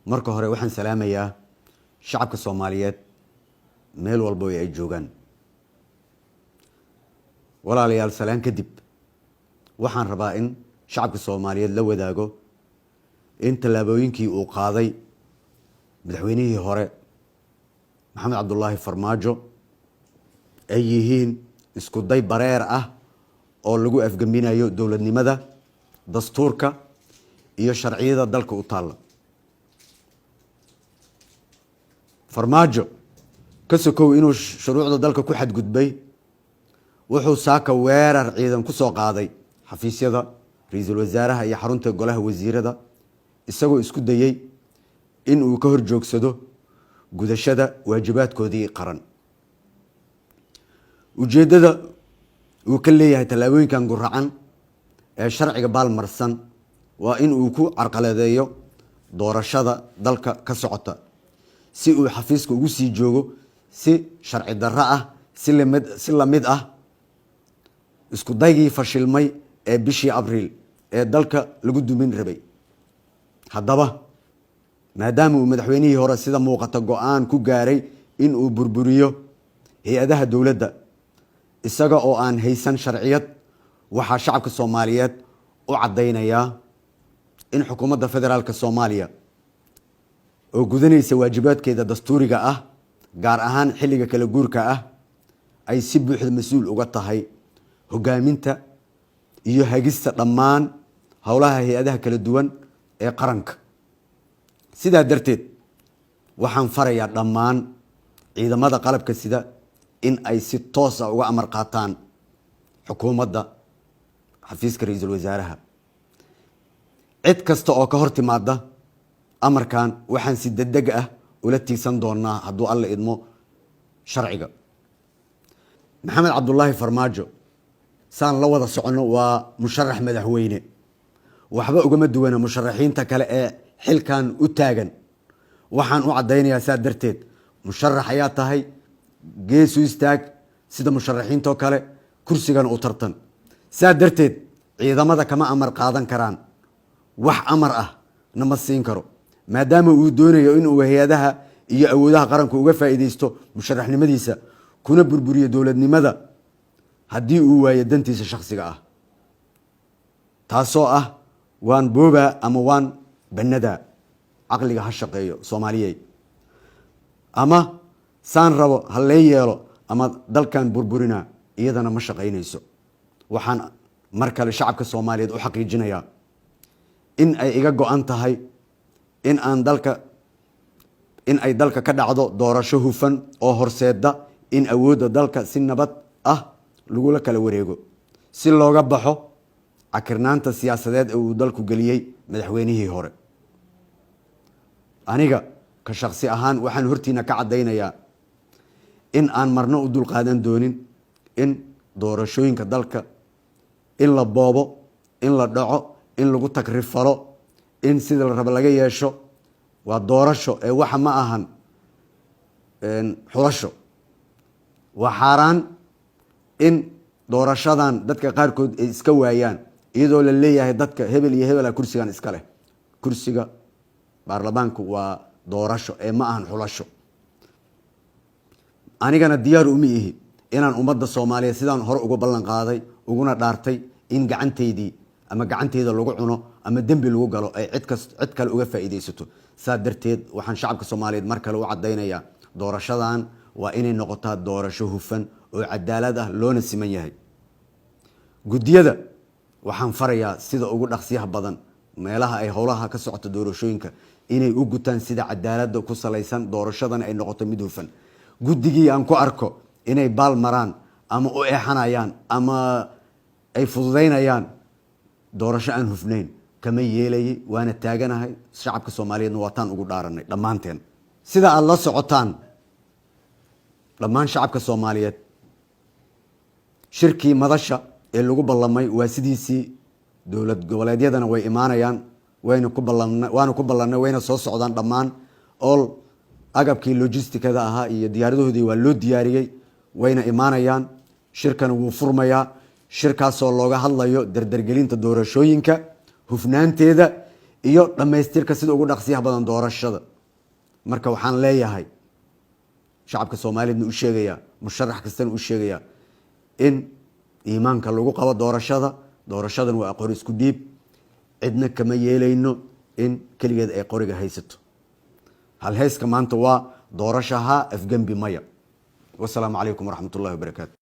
Marka hore waxaan salaamayaa shacabka Soomaaliyeed meel walbo ay joogaan. Walaalayaal, salaan kadib, waxaan rabaa in shacabka Soomaaliyeed la wadaago in tallaabooyinkii uu qaaday madaxweynihii hore Maxamed Cabdulaahi Farmaajo ay yihiin isku day bareer ah oo lagu afgembinayo dowladnimada, dastuurka iyo sharciyada dalka u taalla. Farmaajo, ka sokow inuu shuruucda dalka ku xadgudbay, wuxuu saaka weerar ciidan ku soo qaaday xafiisyada ra-iisul wasaaraha iyo xarunta golaha wasiirada, isagoo isku dayey in uu ka hor joogsado gudashada waajibaadkoodii qaran. Ujeeddada uu ka leeyahay tallaabooyinkan guracan ee sharciga baalmarsan waa in uu ku carqaladeeyo doorashada dalka ka socota, si uu xafiiska ugu sii joogo si sharci darro ah, si lamid ah isku daygii fashilmay ee bishii Abriil ee dalka lagu dumin rabay. Haddaba, maadaama uu madaxweynihii hore sida muuqata go-aan ku gaaray in uu burburiyo hay-adaha dowladda isaga oo aan haysan sharciyad, waxaa shacabka Soomaaliyeed u caddaynayaa in xukuumadda federaalka Soomaaliya oo gudanaysa waajibaadkeeda dastuuriga ah, gaar ahaan xilliga kala guurka ah, ay si buuxda mas-uul uga tahay hogaaminta iyo hagista dhammaan howlaha hay-adaha kala duwan ee qaranka. Sidaa darteed, waxaan farayaa dhammaan ciidamada qalabka sida in ay si toos ah uga amar qaataan xukuumadda, xafiiska ra-iisul wasaaraha. Cid kasta oo ka hor timaada amarkan waxaan si degdeg ah ula tiigsan doonaa, hadduu Alla idmo, sharciga. Maxamed Cabdulaahi Farmaajo, saan la wada soconno, waa musharax madaxweyne. Waxba ugama duwana musharaxiinta kale ee xilkan u taagan. Waxaan u caddaynayaa saa darteed, musharax ayaa tahay, geesu istaag sida musharaxiintoo kale, kursigana u tartan. Saa darteed, ciidamada kama amar qaadan karaan, wax amar ah nama siin karo, maadaama uu doonayo inuu hay-adaha iyo awoodaha qaranku uga faa'iideysto musharaxnimadiisa, kuna burburiyo dowladnimada haddii uu waayo dantiisa shakhsiga ah, taasoo ah waan boobaa ama waan bannadaa. Caqliga ha shaqeeyo, Soomaaliyey. Ama saan rabo ha lee yeelo ama dalkan burburinaa, iyadana ma shaqaynayso. Waxaan mar kale shacabka Soomaaliyeed u xaqiijinayaa in ay iga go-an tahay in ay dalka ka dhacdo doorasho hufan oo horseeda in awoodda dalka si nabad ah lagula kala wareego, si looga baxo cakirnaanta siyaasadeed ee uu dalku geliyey madaxweynihii hore. Aniga ka shaksi ahaan waxaan hortiina ka caddaynayaa in aan marno u dulqaadan doonin in doorashooyinka dalka in la boobo, in la dhaco, in lagu takrifalo, in sida la rabo laga yeesho. Waa doorasho ee waxa ma ahan xulasho. Waa xaaraan in doorashadan dadka qaarkood ay iska waayaan, iyadoo la leeyahay dadka hebel iyo hebela kursigan iska leh. Kursiga baarlamaanku waa doorasho ee ma ahan xulasho. Anigana diyaar uma ihi inaan ummadda Soomaaliyeed, sidaan hore uga ballan qaaday uguna dhaartay, in gacantaydii ama gacanteyda lagu cuno ama dembi lagu galo ay cidkas cid kale uga faa'iidaysato. Saa darteed, waxaan shacabka Soomaaliyeed mar kale u caddaynayaa, doorashadan waa inay noqotaa doorasho hufan oo cadaalad ah, loona siman yahay. Guddiyada waxaan farayaa sida ugu dhaqsiyaha badan meelaha ay howlaha ka socoto doorashooyinka inay u gutaan sida cadaaladda ku salaysan, doorashadan ay noqoto mid hufan. Guddigii aan ku arko inay baal maraan ama u eexanayaan ama ay fududaynayaan doorasho aan hufnayn, kama yeelayay, waana taaganahay. Shacabka Soomaaliyeedna waataan ugu dhaaranay dhammaanteen. Sida aada la socotaan, dhammaan shacabka Soomaaliyeed, shirkii madasha ee lagu ballamay waa sidiisii. Dowlad goboleedyadana way imaanayaan, wayna ku ballan waana ku ballannay, wayna soo socdaan. Dhammaan all agabkii logisticada ahaa iyo diyaaradahoodii waa loo diyaariyey, wayna imaanayaan. Shirkana wuu furmayaa, shirkaasoo looga hadlayo dardargelinta doorashooyinka, hufnaanteeda Iyo dhammaystirka sida ugu dhaqsiyaha badan doorashada. Marka waxaan leeyahay, shacabka Soomaaliyeedna u sheegayaa, musharax kastana u sheegayaa, in iimaanka lagu qabo doorashada. Doorashadan waa qori isku dhiib. Cidna kama yeelayno in keligeed ay qoriga haysato. Halhayska maanta waa doorashaha, afgembi maya. Wasalaamu calaykum waraxmat ullahi wabarakaatu.